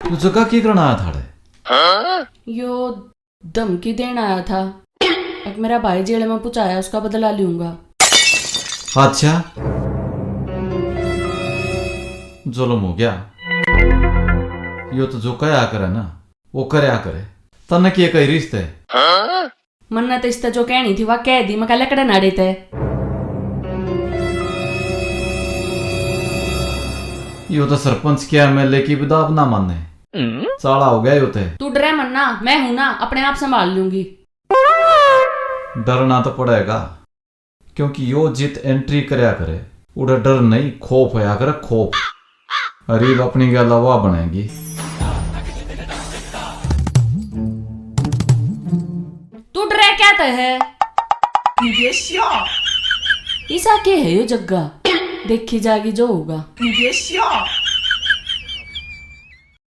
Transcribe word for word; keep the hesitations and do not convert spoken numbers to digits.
तू जगह की करना आया थाड़े? यो धमकी देना आया था। एक मेरा भाई जेल में पुचाया, उसका बदला लूंगा। अच्छा, जुल्म हो गया। यो तो जो कहा करे ना, वो करया करे। तन्ने के कही रिश्ते? मन्ने तो इसते जो कहनी थी, वा कह दी। मैं कह लकड़े नाड़े ते। यो तो सरपंच के एमएलए की भी दाब ना माने। चाला हो गया यो ते। तू डरे मन्ना, मैं हूं ना, अपने आप संभाल लूंगी। डरना तो पड़ेगा, क्योंकि यो जित एंट्री करया करे, उड़े डर नहीं, खौफ होया करे, खौफ। अरीब अपनी गैल वा बनेगी। तू डरे क्या ते है? इसा के है यो जग्गा? देखी जागी जो होगा।